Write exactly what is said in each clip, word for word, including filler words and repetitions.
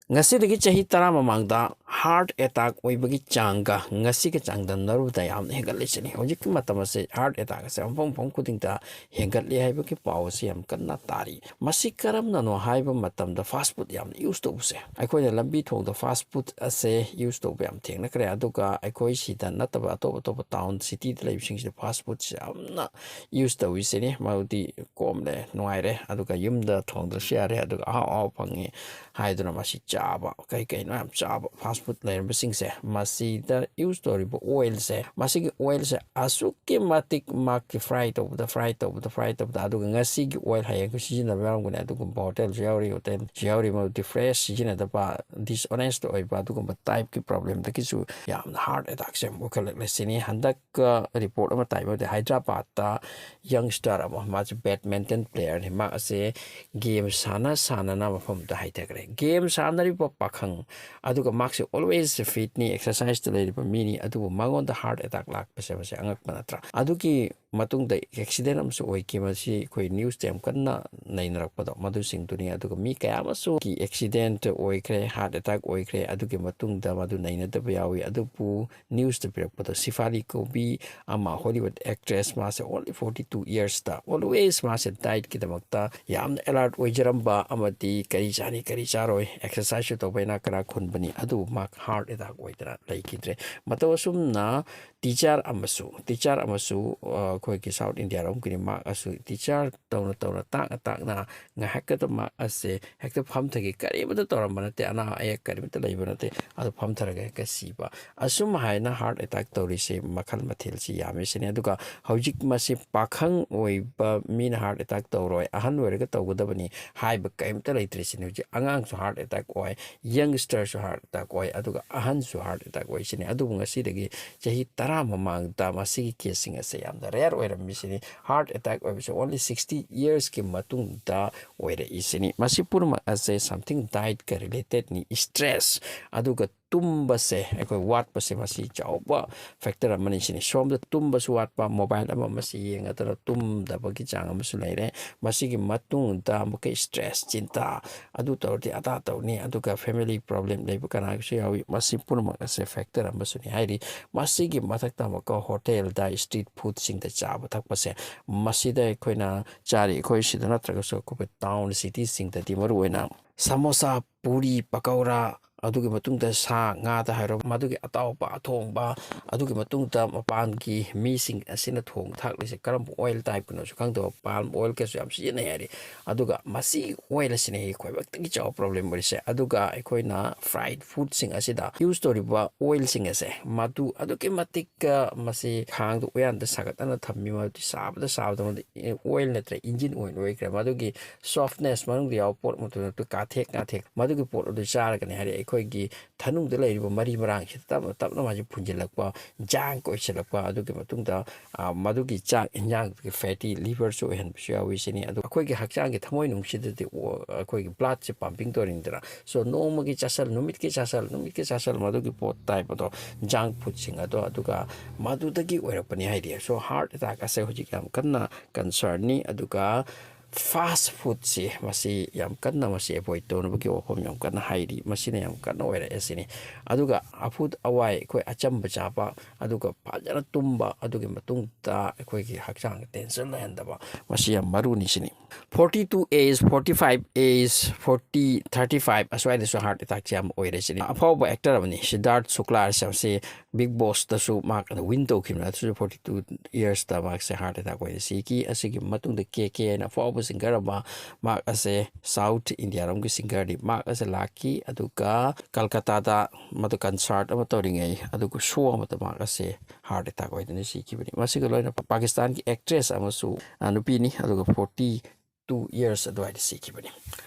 ꯉꯁꯤꯗꯒꯤ ꯆꯍꯤ ꯇꯔꯥ ꯃꯃꯥꯡꯗ heart attack ꯑꯣꯏꯕꯒꯤ ꯆꯥꯡꯒ ꯉꯁꯤꯒ ꯆꯥꯡꯗꯝꯅꯔꯨꯕꯗ ꯌꯥꯝꯅ ꯍꯦꯟꯒꯠꯂꯤꯁꯤꯅꯤ꯫ ꯍꯧꯖꯤꯛꯀꯤ ꯃꯇꯝ ꯑꯁꯤ heart attack ꯑꯁꯦ ꯃꯐꯝ ꯃꯐꯝ ꯈꯨꯗꯤꯡꯗ ꯍꯦꯟꯒꯠꯂꯤ ꯍꯥꯏꯕꯒꯤ ꯄꯥꯎ ꯑꯁꯤ ꯌꯥꯝ ꯀꯟꯅ ꯇꯥꯔꯤ꯫ ꯃꯁꯤ ꯀꯔꯝꯅꯅꯣ ꯍꯥꯏꯕ ꯃꯇꯝꯗ fast food ꯌꯥꯝꯅ use ꯇꯧꯕꯁꯦ, ꯑꯩꯈꯣꯏꯅ ꯂꯝꯕꯤ ꯊꯣꯡꯗ fast food ꯑꯁꯦ use ꯇꯧꯕ ꯌꯥꯝ ꯊꯦꯡꯅꯈ꯭ꯔꯦ꯫ ꯑꯗꯨꯒ ꯑꯩꯈꯣꯏ ꯁꯤꯗ ꯅꯠꯇꯕ ꯑꯇꯣꯞ ꯑꯇꯣꯞꯄ town cityꯗ ꯂꯩꯕꯁꯤꯡꯁꯤꯗ fast foodꯁꯦ ꯌꯥꯝꯅ use ꯇꯧꯔꯤꯁꯤꯅꯤ꯫ ꯃꯔꯝꯗꯤ ꯀꯣꯝꯂꯦ, ꯅꯨꯡꯉꯥꯏꯔꯦ, ꯑꯗꯨꯒ ꯌꯨꯝꯗ ꯊꯣꯡꯗ꯭ꯔꯁꯨ ꯌꯥꯔꯦ, ꯑꯗꯨꯒ ꯑꯍꯥꯎ ꯑꯍꯥꯎ ꯐꯪꯉꯦ ꯍꯥꯏꯗꯨꯅ ꯃꯁꯤ ꯆꯥꯕ, ꯀꯩ ꯀꯩꯅꯣ ꯌꯥꯝ ꯆꯥꯕ fast food ꯂꯩꯔꯝꯕꯁꯤꯡꯁꯦ, ꯃꯁꯤꯗ use ꯇꯧꯔꯤꯕ oilꯁꯦ, ꯃꯁꯤꯒꯤ oilꯁꯦ ꯑꯁꯨꯛꯀꯤ ꯃꯇꯤꯛ ꯃꯥꯒꯤ fry ꯇꯧꯕꯗ, fry ꯇꯧꯕꯗ, fry ꯇꯧꯕꯗ, ꯑꯗꯨꯒ ꯉꯁꯤꯒꯤ oil ꯍꯌꯦꯡꯁꯨ ꯁꯤꯖꯤꯟꯅꯕ ꯌꯥꯎꯔꯝꯒꯅꯤ꯫ ꯑꯗꯨꯒꯨꯝꯕ hotelꯁꯨ ꯌꯥꯎꯔꯤ, hotelꯁꯨ ꯌꯥꯎꯔꯤ꯫ ꯃꯗꯨꯗꯤ fresh ꯁꯤꯖꯤꯟꯅꯗꯕ, dishonest ꯑꯣꯏꯕ, ꯑꯗꯨꯒꯨꯝꯕ typeꯀꯤ problemꯗꯒꯤꯁꯨ ꯌꯥꯝꯅ heart attackꯁꯦ ꯌꯥꯝ ꯑꯣꯏꯈꯠꯂꯛꯂꯦ ꯁꯤꯅꯤ꯫ ꯍꯟꯗꯛ report ꯑꯃ ꯇꯥꯏ, ꯃꯗꯨꯗꯤ ꯍꯥꯏꯗ꯭ꯔꯕꯥꯗꯇ youngster ꯑꯃ, ꯃꯥꯁꯦ badminton playerꯅꯤ꯫ ꯃꯥ ꯑꯁꯦ game ꯁꯥꯟꯅ ꯁꯥꯟꯅꯅ ꯃꯐꯝꯗ ꯍꯩꯊꯈ꯭ꯔꯦ꯫ Game ꯁꯥꯟꯅꯔꯤꯕ ꯄꯥꯈꯪ, ꯑꯗꯨꯒ ꯃꯥꯁꯦ always fitꯅꯤ, exerciseꯇ ꯂꯩꯔꯤꯕ ꯃꯤꯅꯤ, ꯑꯗꯨꯕꯨ ꯃꯉꯣꯟꯗ heart attack ꯂꯥꯛꯄꯁꯦ ꯃꯁꯤ ꯑꯉꯛꯄ ꯅꯠꯇ꯭ꯔꯥ? ꯑꯗꯨꯒꯤ ꯃꯇꯨꯡꯗ accident ꯑꯃꯁꯨ ꯑꯣꯏꯈꯤ꯫ ꯃꯁꯤ ꯑꯩꯈꯣꯏ newsꯇ ꯌꯥꯝ ꯀꯟꯅ ꯅꯩꯅꯔꯛꯄꯗꯣ, ꯃꯗꯨꯁꯤꯡꯗꯨꯅꯤ꯫ ꯑꯗꯨꯒ ꯃꯤ ꯀꯌꯥ ꯑꯃꯁꯨ accident ꯑꯣꯏꯈ꯭ꯔꯦ, heart attack ꯑꯣꯏꯈ꯭ꯔꯦ, ꯑꯗꯨꯒꯤ ꯃꯇꯨꯡꯗ ꯃꯗꯨ ꯅꯩꯅꯗꯕ ꯌꯥꯎꯏ꯫ ꯑꯗꯨꯕꯨ newsꯇ ꯄꯤꯔꯛꯄꯗꯣ, ꯁꯤꯐꯥꯂꯤ ꯀꯧꯕꯤ ꯑꯃ Hollywood actress, ꯃꯥꯁꯦ only forty two yearsꯇ always ꯃꯥꯁꯦ dietꯀꯤꯗꯃꯛꯇ ꯌꯥꯝꯅ alert ꯑꯣꯏꯖꯔꯝꯕ, ꯑꯃꯗꯤ ꯀꯔꯤ ꯆꯥꯅꯤ ꯀꯔꯤ ꯆꯥꯔꯣꯏ, exerciseꯁꯨ ꯇꯧꯕ ꯏꯅꯥꯛ ꯀꯅꯥ ꯈꯨꯟꯕꯅꯤ, ꯑꯗꯨꯕꯨ ꯃꯥ heart attack ꯑꯣꯏꯗꯅ ꯂꯩꯈꯤꯗ꯭ꯔꯦ꯫ ꯃꯇꯧ ꯑꯁꯨꯝꯅ teacher ꯑꯃꯁꯨ, teacher ꯑꯃꯁꯨ, ꯑ, ꯑꯩꯈꯣꯏꯒꯤ South India ꯔꯣꯝꯒꯤꯅꯤ, ꯃꯍꯥꯛ ꯑꯁꯨ teacher ꯇꯧꯅ ꯇꯧꯅ, ꯇꯥꯛꯅ ꯇꯥꯛꯅ ꯉꯥꯏꯍꯥꯛꯀꯗ ꯃꯍꯥꯛ ꯑꯁꯦ ꯍꯦꯛꯇ ꯐꯝꯊꯈꯤ꯫ ꯀꯔꯤꯃꯇ ꯇꯧꯔꯝꯕ ꯅꯠꯇꯦ, ꯑꯅꯥ ꯑꯌꯦꯛ ꯀꯔꯤꯃꯇ ꯂꯩꯕ ꯅꯠꯇꯦ, ꯑꯗꯨ ꯐꯝꯊꯔꯒ ꯍꯦꯛꯇ ꯁꯤꯕ꯫ ꯑꯁꯨꯝ ꯍꯥꯏꯅ heart attack ꯇꯧꯔꯤꯁꯦ ꯃꯈꯜ ꯃꯊꯦꯜꯁꯤ ꯌꯥꯝꯃꯤ ꯁꯤꯅꯤ꯫ ꯑꯗꯨꯒ ꯍꯧꯖꯤꯛ ꯃꯁꯤ ꯄꯥꯈꯪ ꯑꯣꯏꯕ ꯃꯤꯅ heart attack ꯇꯧꯔꯣꯏ, ꯑꯍꯟ ꯑꯣꯏꯔꯒ ꯇꯧꯒꯗꯕꯅꯤ ꯍꯥꯏꯕ ꯀꯔꯤꯝꯇ ꯂꯩꯇ꯭ꯔꯦ ꯁꯤꯅꯤ꯫ ꯍꯧꯖꯤꯛ ꯑꯉꯥꯡꯁꯨ heart attack ꯑꯣꯏ, youngsterꯁꯨ heart attack ꯑꯣꯏ, ꯑꯗꯨꯒ ꯑꯍꯟꯁꯨ heart attack ꯑꯣꯏ ꯁꯤꯅꯤ꯫ ꯑꯗꯨꯕꯨ ꯉꯁꯤꯗꯒꯤ ꯆꯍꯤ ꯇꯔꯥ ꯃꯃꯥꯡꯗ ꯃꯁꯤꯒꯤ caseꯁꯤꯡ ꯑꯁꯦ ꯌꯥꯝꯅ rare ꯑꯣꯏꯔꯝꯃꯤ ꯁꯤꯅꯤ꯫ Heart attack ꯑꯣꯏꯕꯁꯦ only sixty yearsꯀꯤ ꯃꯇꯨꯡꯗ ꯑꯣꯏꯔꯛꯏ ꯁꯤꯅꯤ꯫ ꯃꯁꯤ ꯄꯨꯝꯅꯃꯛ ꯑꯁꯦ something dietꯀ relatedꯅꯤ꯫ Stress, ꯑꯗꯨꯒ ꯇꯨꯝꯕꯁꯦ, ꯑꯩꯈꯣꯏ ꯋꯥꯠꯄꯁꯦ, ꯃꯁꯤ ꯆꯥꯎꯕ ꯐꯦꯛꯇꯔ ꯑꯃꯅꯤ ꯁꯤꯅꯤ꯫ ꯁꯣꯝꯗ ꯇꯨꯝꯕꯁꯨ ꯋꯥꯠꯄ, ꯃꯣꯕꯥꯏꯜ ꯑꯃ ꯑꯃꯁꯤ ꯌꯦꯡꯉꯗꯅ ꯇꯨꯝꯗꯕꯒꯤ ꯆꯥꯡ ꯑꯃꯁꯨ ꯂꯩꯔꯦ꯫ ꯃꯁꯤꯒꯤ ꯃꯇꯨꯡꯗ ꯑꯃꯨꯛꯀ ꯏꯁꯇ꯭ꯔꯦꯁ, ꯆꯤꯟꯇꯥ, ꯑꯗꯨ ꯇꯧꯔꯗꯤ ꯑꯗꯥ ꯇꯧꯅꯤ, ꯑꯗꯨꯒ ꯐꯦꯃꯤꯂꯤ ꯄ꯭ꯔꯣꯕ꯭ꯂꯦꯝ ꯂꯩꯕ ꯀꯅꯥꯒꯤꯁꯨ ꯌꯥꯎꯏ꯫ ꯃꯁꯤ ꯄꯨꯝꯅꯃꯛ ꯑꯁꯦ ꯐꯦꯛꯇꯔ ꯑꯃꯁꯨꯅꯤ ꯍꯥꯏꯔꯤ꯫ ꯃꯁꯤꯒꯤ ꯃꯊꯛꯇ ꯑꯃꯨꯛꯀ ꯍꯣꯇꯦꯜꯗ, ꯏꯁꯇ꯭ꯔꯤꯠ ꯐꯨꯗꯁꯤꯡꯗ ꯆꯥꯕ ꯊꯛꯄꯁꯦ, ꯃꯁꯤꯗ ꯑꯩꯈꯣꯏꯅ ꯆꯥꯔꯤ, ꯑꯩꯈꯣꯏ ꯁꯤꯗ ꯅꯠꯇ꯭ꯔꯒꯁꯨ ꯑꯩꯈꯣꯏ ꯇꯥꯎꯟ ꯁꯤꯇꯤꯁꯤꯡꯗꯗꯤ ꯃꯔꯨꯑꯣꯏꯅ ꯁꯃꯣꯁꯥ, ꯄꯨꯔꯤ, ꯄꯀꯧꯔꯥ, ꯑꯗꯨꯒꯤ ꯃꯇꯨꯡꯗ ꯁꯥ ꯉꯥꯗ ꯍꯥꯏꯔꯣ, ꯃꯗꯨꯒꯤ ꯑꯇꯥꯎꯕ ꯑꯊꯣꯡꯕ, ꯑꯗꯨꯒꯤ ꯃꯇꯨꯡꯗ ꯃꯄꯥꯟꯒꯤ ꯃꯤꯁꯤꯡ ꯑꯁꯤꯅ ꯊꯣꯡ ꯊꯥꯛꯂꯤꯁꯦ ꯀꯔꯝꯕ ꯑꯣꯏꯜ ꯇꯥꯏꯞꯀꯤꯅꯣꯁꯨ ꯈꯪꯗꯕ, ꯄꯥꯜꯝ ꯑꯣꯏꯜ ꯀꯩꯁꯨ ꯌꯥꯝ ꯁꯤꯖꯤꯟꯅꯩ ꯍꯥꯏꯔꯤ꯫ ꯑꯗꯨꯒ ꯃꯁꯤ ꯑꯣꯏꯜ ꯑꯁꯤꯅ ꯈ꯭ꯋꯥꯏꯃꯛꯇꯒꯤ ꯆꯥꯎꯕ ꯄ꯭ꯔꯣꯕ꯭ꯂꯦꯝ ꯑꯣꯏꯔꯤꯁꯦ꯫ ꯑꯗꯨꯒ ꯑꯩꯈꯣꯏꯅ ꯐ꯭ꯔꯥꯏꯠ ꯐꯨꯗꯁꯤꯡ ꯑꯁꯤꯗ ꯌꯨꯁ ꯇꯧꯔꯤꯕ ꯑꯣꯏꯜꯁꯤꯡ ꯑꯁꯦ, ꯃꯗꯨ ꯑꯗꯨꯛꯀꯤ ꯃꯇꯤꯛ ꯃꯁꯤ ꯈꯥꯡꯗ ꯎꯌꯥꯟꯗ ꯁꯥꯒꯠꯇꯅ ꯊꯝꯃꯤ, ꯃꯗꯨꯗꯤ ꯁꯥꯕꯗ ꯁꯥꯕꯗ ꯃꯗꯨ ꯑꯣꯏꯜ ꯅꯠꯇ꯭ꯔꯦ, ꯏꯟꯖꯤꯟ ꯑꯣꯏꯜ ꯑꯣꯏꯈ꯭ꯔꯦ꯫ ꯃꯗꯨꯒꯤ ꯁꯣꯐꯅꯦꯁ, ꯃꯅꯨꯡꯗ ꯌꯥꯎꯕ ꯄꯣꯠ ꯃꯇꯨ ꯀꯥꯊꯦꯛ ꯀꯥꯊꯦꯛ, ꯃꯗꯨꯒꯤ ꯄꯣꯠ ꯑꯗꯨ ꯆꯥꯔꯒꯅꯤ ꯍꯥꯏꯔꯦ ꯑꯩꯈꯣꯏꯒꯤ ꯊꯅꯨꯡꯗ ꯂꯩꯔꯤꯕ ꯃꯔꯤ ꯃꯔꯥꯡꯁꯤꯗ ꯇꯞꯅ ꯇꯞꯅ ꯃꯥꯁꯦ ꯐꯨꯟꯖꯤꯜꯂꯛꯄ, ꯖꯥꯡ ꯑꯣꯏꯁꯤꯜꯂꯛꯄ, ꯑꯗꯨꯒꯤ ꯃꯇꯨꯡꯗ, ꯑ, ꯃꯗꯨꯒꯤ ꯆꯥꯛ ꯏꯟꯖꯥꯡꯗꯨꯒꯤ ꯐꯦꯇꯤ ꯂꯤꯚꯔꯁꯨ ꯑꯣꯏꯍꯟꯕꯁꯨ ꯌꯥꯎꯏ ꯁꯤꯅꯤ꯫ ꯑꯗꯨ ꯑꯩꯈꯣꯏꯒꯤ ꯍꯛꯆꯥꯡꯒꯤ ꯊꯃꯣꯏꯅꯨꯡꯁꯤꯗꯗꯤ ꯑꯣ-, ꯑꯩꯈꯣꯏꯒꯤ ꯕ꯭ꯂꯠꯁꯦ ꯄꯝꯄꯤꯡ ꯇꯧꯔꯤꯅꯤꯗꯅ꯫ ꯁꯣ ꯅꯣꯡꯃꯒꯤ ꯆꯥꯁꯜ, ꯅꯨꯃꯤꯠꯀꯤ ꯆꯥꯁꯜ, ꯅꯨꯃꯤꯠꯀꯤ ꯆꯥꯁꯜ, ꯃꯗꯨꯒꯤ ꯄꯣꯠ ꯇꯥꯏꯞ ꯑꯗꯣ, ꯖꯥꯡ ꯐꯨꯗꯁꯤꯡ ꯑꯗꯣ, ꯑꯗꯨꯒ ꯃꯗꯨꯗꯒꯤ ꯑꯣꯏꯔꯛꯄꯅꯤ ꯍꯥꯏꯔꯤ꯫ ꯁꯣ ꯍꯥꯔꯠ ꯑꯦꯇꯥꯛ ꯑꯁꯦ ꯍꯧꯖꯤꯛ ꯌꯥꯝ ꯀꯟꯅ ꯀꯟꯁꯔꯟꯅꯤ꯫ ꯑꯗꯨꯒ ꯐꯥꯁ ꯐꯨꯗꯁꯤ, ꯃꯁꯤ ꯌꯥꯝ ꯀꯟꯅ, ꯃꯁꯤ ꯑꯦꯚꯣꯏꯗ ꯇꯧꯅꯕꯒꯤ ꯋꯥꯐꯝ ꯌꯥꯝ ꯀꯟꯅ ꯍꯥꯏꯔꯤ, ꯃꯁꯤꯅ ꯌꯥꯝ ꯀꯟꯅ ꯑꯣꯏꯔꯛꯑꯦ ꯁꯤꯅꯤ꯫ ꯑꯗꯨꯒ ꯑꯐꯨꯠ ꯑꯋꯥꯏ, ꯑꯩꯈꯣꯏ ꯑꯆꯝꯕ ꯆꯥꯕ, ꯑꯗꯨꯒ ꯐꯖꯅ ꯇꯨꯝꯕ, ꯑꯗꯨꯒꯤ ꯃꯇꯨꯡꯗ ꯑꯩꯈꯣꯏꯒꯤ ꯍꯛꯆꯥꯡꯗ ꯇꯦꯟꯁꯟ ꯂꯩꯍꯟꯗꯕ, ꯃꯁꯤ ꯌꯥꯝ ꯃꯔꯨꯅꯤ ꯁꯤꯅꯤ꯫ Forty two age, forty five age, forty, thirty five ꯑꯁ꯭ꯋꯥꯏꯗꯁꯨ ꯍꯥꯔꯠ ꯑꯦꯇꯥꯛꯁꯦ ꯌꯥꯝ ꯑꯣꯏꯔꯦ ꯁꯤꯅꯤ꯫ ꯑꯐꯥꯎꯕ ꯑꯦꯛꯇꯔ ꯑꯃꯅꯤ ꯁꯤꯗꯥꯔꯊ ꯁꯨꯀ꯭ꯂꯥ ꯍꯥꯏꯁꯦ, ꯃꯁꯤ ꯕꯤꯛ ꯕꯣꯁꯇꯁꯨ ꯃꯍꯥꯛ ꯋꯤꯟ ꯇꯧꯈꯤꯕꯅꯤ, ꯑꯗꯨꯁꯨ ꯐꯣꯔꯇꯤ ꯇꯨ ꯏꯌꯔꯁꯇ ꯃꯍꯥꯛꯁꯦ ꯍꯥꯔꯠ ꯑꯦꯇꯥꯛ ꯑꯣꯏꯅ ꯁꯤꯈꯤ꯫ ꯑꯁꯤꯒꯤ ꯃꯇꯨꯡꯗ ꯀꯦ ꯀꯦ ꯍꯥꯏꯅ ꯑꯐꯥꯎꯕ ꯁꯤꯡꯒꯔ ꯑꯃ, ꯃꯍꯥꯛ ꯑꯁꯦ ꯁꯥꯎꯠ ꯏꯟꯗꯤꯌꯥꯔꯣꯝꯒꯤ ꯁꯤꯡꯒꯔꯅꯤ, ꯃꯍꯥꯛ ꯑꯁꯦ ꯂꯥꯛꯈꯤ꯫ ꯑꯗꯨꯒ ꯀꯜꯀꯇꯥꯗ ꯃꯗꯨ ꯀꯟꯁꯔꯠ ꯑꯃ ꯇꯧꯔꯤꯉꯩ, ꯑꯗꯨꯒ ꯁꯣ ꯑꯃꯗ ꯃꯍꯥꯛ ꯑꯁꯦ ꯍꯥꯔꯠ ꯑꯦꯇꯥꯛ ꯑꯣꯏꯗꯨꯅ ꯁꯤꯈꯤꯕꯅꯤ꯫ ꯃꯁꯤꯒ ꯂꯣꯏꯅ ꯄꯥꯀꯤꯁꯇꯥꯟꯒꯤ ꯑꯦꯛꯇ꯭ꯔꯦꯁ ꯑꯃꯁꯨ, ꯑ, ꯅꯨꯄꯤꯅꯤ, ꯑꯗꯨꯒ ꯐꯣꯔꯇꯤ ꯇꯨ ꯏꯌꯔꯁ ꯑꯗꯨꯋꯥꯏꯗ ꯁꯤꯈꯤꯕꯅꯤ꯫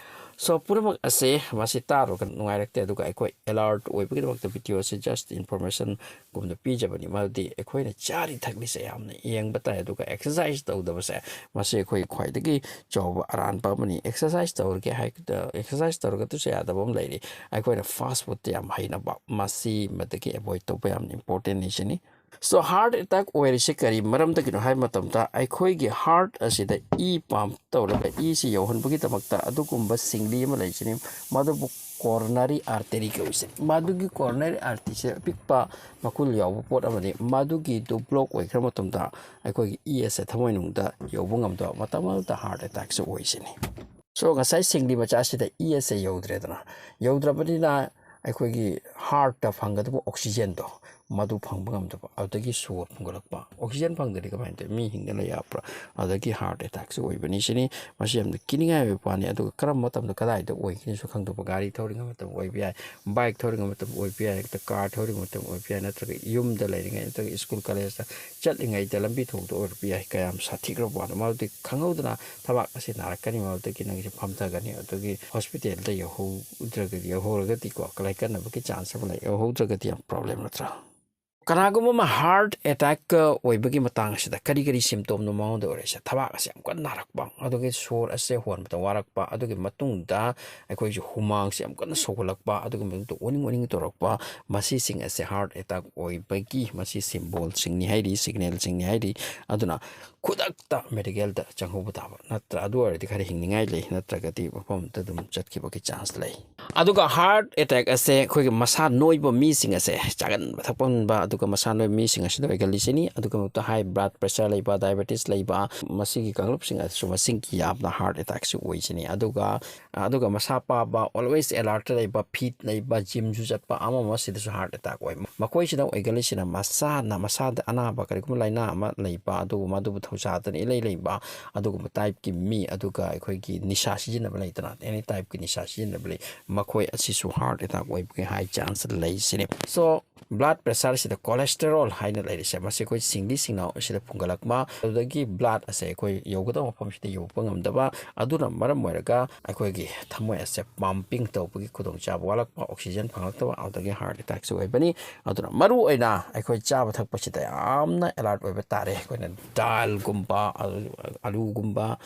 So, ꯄꯨꯝꯅꯃꯛ ꯑꯁꯦ ꯃꯁꯤ ꯇꯥꯔꯨꯔꯒ ꯅꯨꯡꯉꯥꯏꯔꯛꯇꯦ, ꯑꯗꯨꯒ ꯑꯩꯈꯣꯏ alert ꯑꯣꯏꯕꯒꯤꯗꯃꯛꯇ video ꯑꯁꯤ just information ꯒꯨꯝꯅ ꯄꯤꯖꯕꯅꯤ꯫ ꯃꯔꯝꯗꯤ ꯑꯩꯈꯣꯏꯅ ꯆꯥꯔꯤ ꯊꯛꯂꯤꯁꯦ ꯌꯥꯝꯅ ꯌꯦꯡꯕ ꯇꯥꯏ, ꯑꯗꯨꯒ exercise ꯇꯧꯗꯕꯁꯦ, ꯃꯁꯤ ꯑꯩꯈꯣꯏ ꯈ꯭ꯋꯥꯏꯗꯒꯤ ꯆꯥꯎꯕ ꯑꯔꯥꯟꯕ ꯑꯃꯅꯤ꯫ Exercise ꯇꯧꯔꯒꯦ ꯍꯥꯏ, exercise ꯇꯧꯔꯒꯗꯁꯨ ꯌꯥꯗꯕ ꯑꯃ ꯂꯩꯔꯤ, ꯑꯩꯈꯣꯏꯅ fast food ꯇ ꯌꯥꯝ ꯍꯩꯅꯕ, ꯃꯁꯤꯃꯗꯒꯤ avoid ꯇꯧꯕ ꯌꯥꯝꯅ important ꯅꯤ ꯁꯤꯅꯤ꯫ So, heart attack ꯑꯣꯏꯔꯤꯁꯦ ꯀꯔꯤ ꯃꯔꯝꯗꯒꯤꯅꯣ ꯍꯥꯏꯕ ꯃꯇꯝꯗ, ꯑꯩꯈꯣꯏꯒꯤ heart ꯑꯁꯤꯗ ꯏ pump ꯇꯧꯔꯒ ꯏꯁꯤ ꯌꯧꯍꯟꯕꯒꯤꯗꯃꯛꯇ ꯑꯗꯨꯒꯨꯝꯕ ꯁꯤꯡꯂꯤ ꯑꯃ ꯂꯩꯁꯤꯅꯤ, ꯃꯗꯨꯕꯨ coronary artery ꯀꯧꯏꯁꯦ꯫ ꯃꯗꯨꯒꯤ coronary artery ꯁꯦ ꯑꯄꯤꯛꯄ ꯃꯈꯨꯜ ꯌꯥꯎꯕ ꯄꯣꯠ ꯑꯃꯅꯤ꯫ ꯃꯗꯨꯒꯤꯗꯨ block ꯑꯣꯏꯈ꯭ꯔ ꯃꯇꯝꯗ ꯑꯩꯈꯣꯏꯒꯤ ꯏ ꯑꯁꯦ ꯊꯃꯣꯏꯅꯨꯡꯗ ꯌꯧꯕ ꯉꯝꯗꯕ, ꯃꯇꯝ ꯑꯗꯨꯗ heart attack ꯁꯦ ꯑꯣꯏꯁꯤꯅꯤ꯫ So, ꯉꯁꯥꯏ ꯁꯤꯡꯂꯤ ꯃꯆꯥꯁꯤꯗ ꯏ ꯑꯁꯦ ꯌꯧꯗ꯭ꯔꯦꯗꯅ, ꯌꯧꯗ꯭ꯔꯕꯅꯤꯅ ꯑꯩꯈꯣꯏꯒꯤ heart ꯇ ꯐꯪꯒꯗꯕ oxygen ꯗꯣ, ꯃꯗꯨ ꯐꯪꯕ ꯉꯝꯗꯕ, ꯑꯗꯨꯗꯒꯤ ꯁꯣꯔ ꯐꯨꯟꯒꯠꯂꯛꯄ꯫ Oxygen ꯐꯪꯗ꯭ꯔꯗꯤ ꯀꯃꯥꯏꯅ ꯇꯧꯋꯤ? ꯃꯤ ꯍꯤꯡꯗ ꯂꯩ ꯌꯥꯕ꯭ꯔꯥ? ꯑꯗꯨꯗꯒꯤ heart attack ꯁꯦ ꯑꯣꯏꯕꯅꯤ ꯁꯤꯅꯤ꯫ ꯃꯁꯤ ꯌꯥꯝꯅ ꯀꯤꯅꯤꯡꯉꯥꯏ ꯑꯣꯏꯕ ꯋꯥꯅꯤ꯫ ꯑꯗꯨꯒ ꯀꯔꯝꯕ ꯃꯇꯝꯗ ꯀꯗꯥꯏꯗ ꯑꯣꯏꯒꯅꯤꯁꯨ ꯈꯪꯗꯕ, ꯒꯥꯔꯤ ꯊꯧꯔꯤꯉꯩ ꯃꯇꯝ ꯑꯣꯏꯕ ꯌꯥꯏ, bike ꯊꯧꯔꯤꯉꯩ ꯃꯇꯝ ꯑꯣꯏꯕ ꯌꯥꯏ, ꯅꯠꯇ꯭ꯔꯒ car ꯊꯧꯔꯤꯉꯩ ꯃꯇꯝ ꯑꯣꯏꯕ ꯌꯥꯏ, ꯅꯠꯇ꯭ꯔꯒ ꯌꯨꯝꯗ ꯂꯩꯔꯤꯉꯩ, ꯅꯠꯇ꯭ꯔꯒ school college ꯇ ꯆꯠꯂꯤꯉꯩꯗ ꯂꯝꯕꯤ ꯊꯣꯡꯗ ꯑꯣꯏꯔꯕ ꯌꯥꯏ꯫ ꯀꯌꯥꯝ ꯁꯥꯊꯤꯈ꯭ꯔꯕ ꯋꯥꯅꯣ? ꯃꯗꯨꯗꯤ ꯈꯪꯍꯧꯗꯅ ꯊꯕꯥꯛ ꯑꯁꯤ ꯅꯥꯔꯛꯀꯅꯤ, ꯃꯗꯨꯗꯒꯤ ꯅꯪꯁꯦ ꯐꯝꯊꯒꯅꯤ꯫ ꯑꯗꯨꯒꯤ hospital ꯗ ꯌꯧꯍꯧꯗ꯭ꯔꯒꯗꯤ, ꯌꯧꯍꯧꯔꯒꯗꯤꯀꯣ, ꯂꯥꯏꯀꯠꯅꯕꯒꯤ chance ꯑꯃ ꯂꯩ꯫ ꯌꯧꯍꯧꯗ꯭ꯔꯒꯗꯤ ꯌꯥꯝ problem ꯅꯠꯇ꯭ꯔꯥ? ꯀꯅꯥꯒꯨꯝꯕ ꯑꯃ heart attack ꯑꯣꯏꯕꯒꯤ ꯃꯇꯥꯡ ꯑꯁꯤꯗ ꯀꯔꯤ ꯀꯔꯤ symptom ꯅꯣ ꯃꯉꯣꯟꯗ ꯑꯣꯏꯔꯤꯁꯦ? ꯊꯕꯥꯛ ꯑꯁꯦ ꯌꯥꯝ ꯀꯟꯅ ꯅꯥꯔꯛꯄ, ꯑꯗꯨꯒꯤ ꯁꯣꯔ ꯑꯁꯦ ꯍꯣꯟꯕꯗ ꯋꯥꯔꯛꯄ, ꯑꯗꯨꯒꯤ ꯃꯇꯨꯡꯗ ꯑꯩꯈꯣꯏꯁꯨ ꯍꯨꯃꯥꯡꯁꯦ ꯌꯥꯝ ꯀꯟꯅ ꯁꯧꯒꯠꯂꯛꯄ, ꯑꯗꯨꯒꯤ ꯃꯇꯨꯡꯗ ꯑꯣꯅꯤꯡ ꯑꯣꯅꯤꯡ ꯇꯧꯔꯛꯄ, ꯃꯁꯤꯁꯤꯡ ꯑꯁꯦ heart attack ꯑꯣꯏꯕꯒꯤ ꯃꯁꯤ symbol ꯁꯤꯡꯅꯤ ꯍꯥꯏꯔꯤ, signal ꯁꯤꯡꯅꯤ ꯍꯥꯏꯔꯤ꯫ ꯑꯗꯨꯅ ꯈꯨꯗꯛꯇ medical ꯗ ꯆꯪꯍꯧꯕ ꯇꯥꯕ ꯅꯠꯇ꯭ꯔꯥ? ꯑꯗꯨ ꯑꯣꯏꯔꯗꯤ ꯈꯔ ꯍꯤꯡꯅꯤꯡꯉꯥꯏ ꯂꯩ, ꯅꯠꯇ꯭ꯔꯒꯗꯤ ꯃꯐꯝꯗ ꯑꯗꯨꯝ ꯆꯠꯈꯤꯕꯒꯤ chance ꯂꯩ꯫ ꯑꯗꯨꯒ heart attack ꯑꯁꯦ ꯑꯩꯈꯣꯏꯒꯤ ꯃꯁꯥ ꯅꯣꯏꯕ ꯃꯤꯁꯤꯡ ꯑꯁꯦ, ꯆꯥꯒꯟꯕ ꯊꯛꯄꯟꯕ, ꯑꯗꯨꯒ ꯃꯁꯥ ꯅꯣꯏꯕ ꯃꯤꯁꯤꯡ ꯑꯁꯤꯗ ꯑꯣꯏꯒꯜꯂꯤꯁꯤꯅꯤ꯫ ꯑꯗꯨꯒ ꯃꯊꯛꯇ high blood pressure ꯂꯩꯕ, diabetes ꯂꯩꯕ, ꯃꯁꯤꯒꯤ ꯀꯥꯡꯂꯨꯞꯁꯤꯡ ꯑꯁꯤꯁꯨ ꯃꯁꯤꯡꯒꯤ ꯌꯥꯝꯅ heart attack ꯁꯤ ꯑꯣꯏꯁꯤꯅꯤ꯫ ꯑꯗꯨꯒ, ꯑꯗꯨꯒ ꯃꯁꯥ ꯄꯥꯕ, always alert ꯂꯩꯕ, fit ꯂꯩꯕ, gym ꯁꯨ ꯆꯠꯄ, ꯑꯃ ꯑꯃ ꯁꯤꯗꯁꯨ heart attack ꯑꯣꯏ꯫ ꯃꯈꯣꯏꯁꯤꯗ ꯑꯣꯏꯒꯜꯂꯤꯁꯤꯅ ꯃꯁꯥꯅ, ꯃꯁꯥꯗ ꯑꯅꯥꯕ ꯀꯔꯤꯒꯨꯝꯕ ꯂꯥꯏꯅꯥ ꯑꯃ ꯂꯩꯕ, ꯑꯗꯨꯒ ꯃꯗꯨꯕꯨ ꯊꯧꯁꯥꯗꯅ ꯏꯂꯩ ꯂꯩꯕ, ꯑꯗꯨꯒꯨꯝꯕ type ꯀꯤ ꯃꯤ, ꯑꯗꯨꯒ ꯑꯩꯈꯣꯏꯒꯤ ꯅꯤꯁꯥ ꯁꯤꯖꯤꯟꯅꯕ ꯂꯩꯇꯅ, any type ꯀꯤ ꯅꯤꯁꯥ ꯁꯤꯖꯤꯟꯅꯕ ꯂꯩ, ꯃꯈꯣꯏ ꯑꯁꯤꯁꯨ heart attack ꯑꯣꯏꯕꯒꯤ high chance ꯂꯩ ꯁꯤꯅꯤ꯫ So, blood pressure ꯁꯤꯗ cholesterol ꯍꯥꯏꯅ ꯂꯩꯔꯤꯁꯦ, ꯃꯁꯤ ꯑꯩꯈꯣꯏ ꯁꯤꯡꯂꯤ ꯁꯤꯡꯅꯥꯎ ꯑꯁꯤꯗ ꯐꯨꯡꯒꯠꯂꯛꯄ, ꯑꯗꯨꯗꯒꯤ blood ꯑꯁꯦ ꯑꯩꯈꯣꯏ ꯌꯧꯒꯗꯕ ꯃꯐꯝꯁꯤꯗ ꯌꯧꯕ ꯉꯝꯗꯕ, ꯑꯗꯨꯅ ꯃꯔꯝ ꯑꯣꯏꯔꯒ ꯑꯩꯈꯣꯏꯒꯤ ꯊꯃꯣꯏ ꯑꯁꯦ pumping ꯇꯧꯕꯒꯤ ꯈꯨꯗꯣꯡꯆꯥꯕ ꯋꯥꯠꯂꯛꯄ, oxygen ꯐꯪꯂꯛꯇꯕ, ꯑꯗꯨꯗꯒꯤ heart attack ꯁꯨ ꯑꯣꯏꯕꯅꯤ꯫ ꯑꯗꯨꯅ ꯃꯔꯨ ꯑꯣꯏꯅ ꯑꯩꯈꯣꯏ ꯆꯥꯕ ꯊꯛꯄꯁꯤꯗ ꯌꯥꯝꯅ alert ꯑꯣꯏꯕ ꯇꯥꯔꯦ꯫ ꯑꯩꯈꯣꯏꯅ ꯗꯥꯜꯒꯨꯝꯕ, ꯑꯂꯨ-, ꯑꯂꯨꯒꯨꯝꯕ,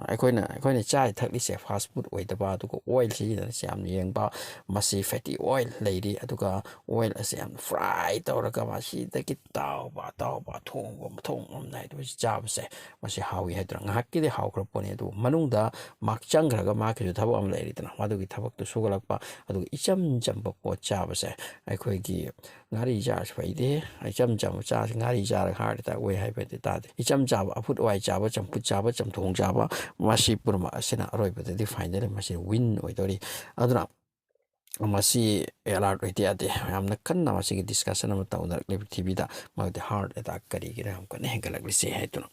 ꯑꯩꯈꯣꯏꯅ, ꯑꯩꯈꯣꯏꯅ ꯆꯥꯔꯤ ꯊꯛꯂꯤꯁꯦ fast food ꯑꯣꯏꯗꯕ, ꯑꯗꯨꯒ oil ꯁꯤꯖꯤꯟꯅꯔꯤꯁꯦ ꯌꯥꯝꯅ ꯌꯦꯡꯕ, ꯃꯁꯤ fatty oil ꯂꯩꯔꯤ, ꯑꯗꯨꯒ oil ꯑꯁꯦ ꯌꯥꯝ fry ꯇꯧꯔꯒ ꯃꯁꯤꯗꯒꯤ ꯇꯥꯎꯕ, ꯇꯥꯎꯕ, ꯊꯣꯡꯕ, ꯃꯊꯣꯡ ꯃꯔꯝ ꯅꯥꯏꯗꯕꯁꯤ ꯆꯥꯕꯁꯦ, ꯃꯁꯤ ꯍꯥꯎꯏ ꯍꯥꯏꯗꯨꯅ ꯉꯥꯏꯍꯥꯛꯀꯤꯗꯤ ꯍꯥꯎꯈ꯭ꯔ ꯄꯣꯠꯅꯤ, ꯑꯗꯨꯕꯨ ꯃꯅꯨꯡꯗ ꯃꯥꯛ ꯆꯪꯈ꯭ꯔꯒ ꯃꯥꯒꯤꯁꯨ ꯊꯕꯛ ꯑꯃ ꯂꯩꯔꯤꯗꯅ, ꯃꯗꯨꯒꯤ ꯊꯕꯛꯇꯨ ꯁꯨꯒꯠꯂꯛꯄ꯫ ꯑꯗꯨꯒ ꯏꯆꯝ ꯆꯝꯕ ꯄꯣꯠ ꯆꯥꯕꯁꯦ, ꯑꯩꯈꯣꯏꯒꯤ ꯉꯥꯔꯤ ꯆꯥꯔꯁꯨ ꯐꯩꯗꯦ, ꯏꯆꯝ ꯆꯝꯕ ꯆꯥꯁꯤ, ꯉꯥꯔꯤ ꯆꯥꯔꯒ heart attack ꯑꯣꯏ ꯍꯥꯏꯕꯗꯤ ꯇꯥꯗꯦ꯫ ꯏꯆꯝ ꯆꯥꯕ, ꯑꯐꯨꯠ ꯑꯋꯥꯏ ꯆꯥꯕ, ꯆꯝꯐꯨꯠ ꯆꯥꯕ, ꯆꯝꯊꯣꯡ ꯆꯥꯕ, ꯃꯁꯤ ꯄꯨꯝꯅꯃꯛ ꯑꯁꯤꯅ ꯑꯔꯣꯏꯕꯗꯗꯤ finally ꯃꯁꯤ win ꯑꯣꯏꯗꯧꯔꯤ꯫ ꯑꯗꯨꯅ ꯃꯁꯤ alert ꯑꯣꯏꯗ ꯌꯥꯗꯦ꯫ ꯌꯥꯝꯅ ꯀꯟꯅ ꯃꯁꯤꯒꯤ discussion ꯑꯃ ꯇꯧꯅꯔꯛꯂꯤ ꯄ꯭ꯔꯤꯊꯤꯕꯤꯗ, ꯃꯔꯝꯗꯤ heart attack ꯀꯔꯤꯒꯤꯅꯣ ꯌꯥꯝ ꯀꯟꯅ ꯍꯦꯟꯒꯠꯂꯛꯂꯤꯁꯦ ꯍꯥꯏꯗꯨꯅ꯫